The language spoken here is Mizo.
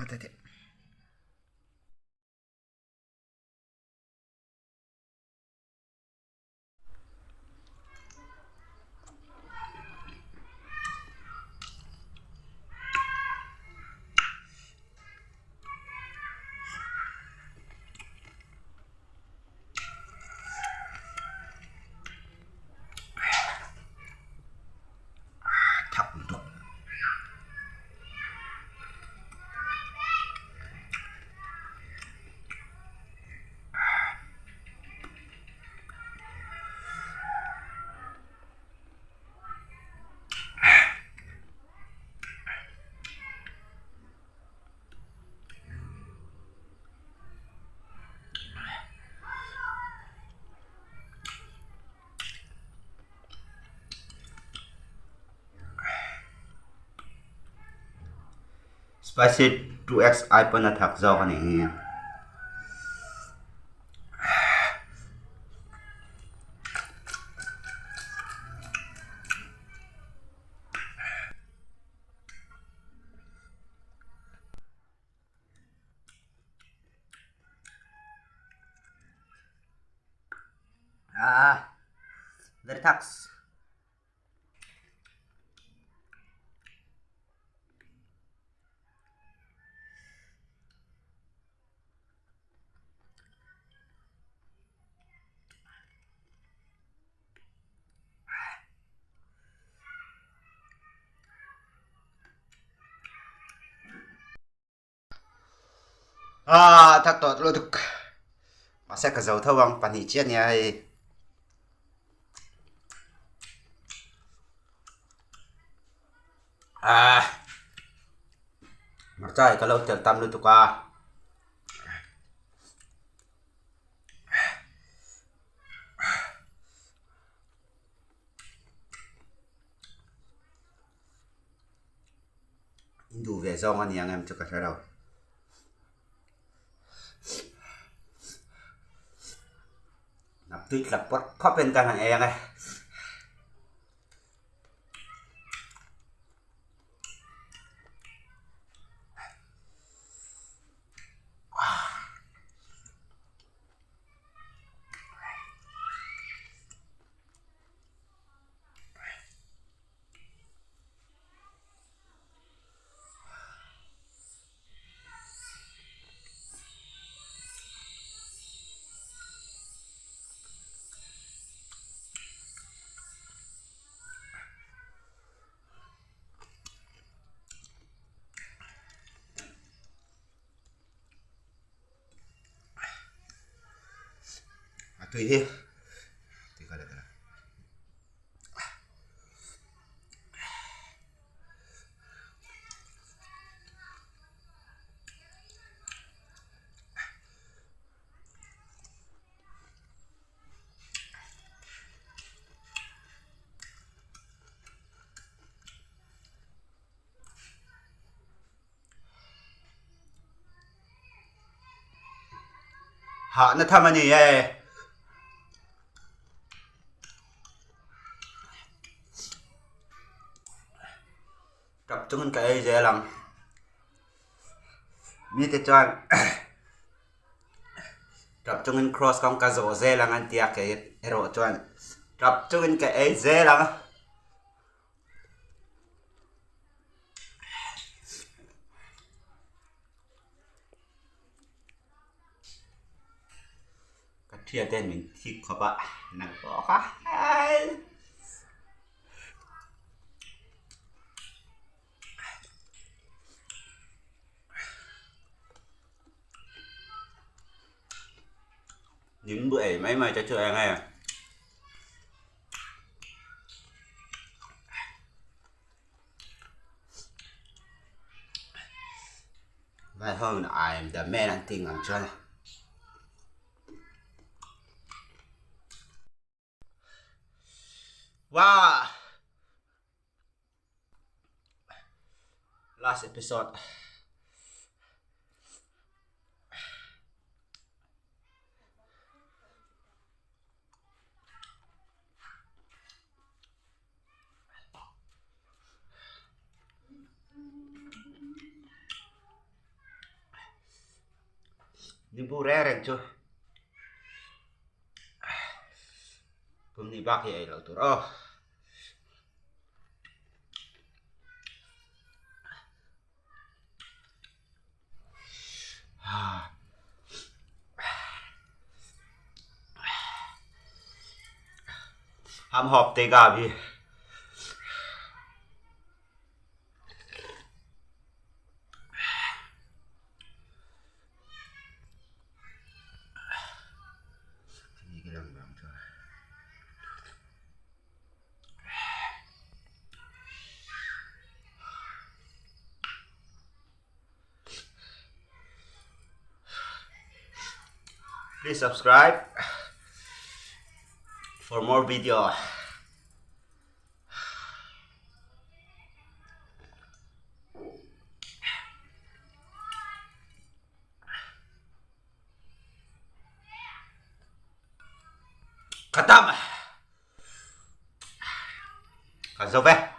phawt a teh. Thak lutuk. Spicy 2X ai pawn a thak zawk a nih hi. Ah, very tax. Ah, thak tawh lutuk. Mahse ka zo tho ang pahnih chiah nia hei. Ah, hmarcha hi ka lo tel tam lutuk a. In duh ve zawng a ni ang em chu ka hre lo. Nap tui tla pawt khawp in ka han ei ang e. A tui hi tui ka let Hahna tham a ni e. Tap chungin ka ei zel ang. Mite chuan tap chungin cross kawng ka zawh zel ang an ti a kei erawh chuan tap chungin ka ei zel ang. Ka thian ten min thik khawp a nang pawh kha hai. Những bữa ấy mấy mày cho chơi nghe. Vai ho in I am the man an tih ngang chuan. Wow! Last episode. Nimbu reng reng chu kum hnih bak hi ei loh tur aw. Ham hawp te ga bi. Please subscribe for more video. Khatam! Ka zo ve.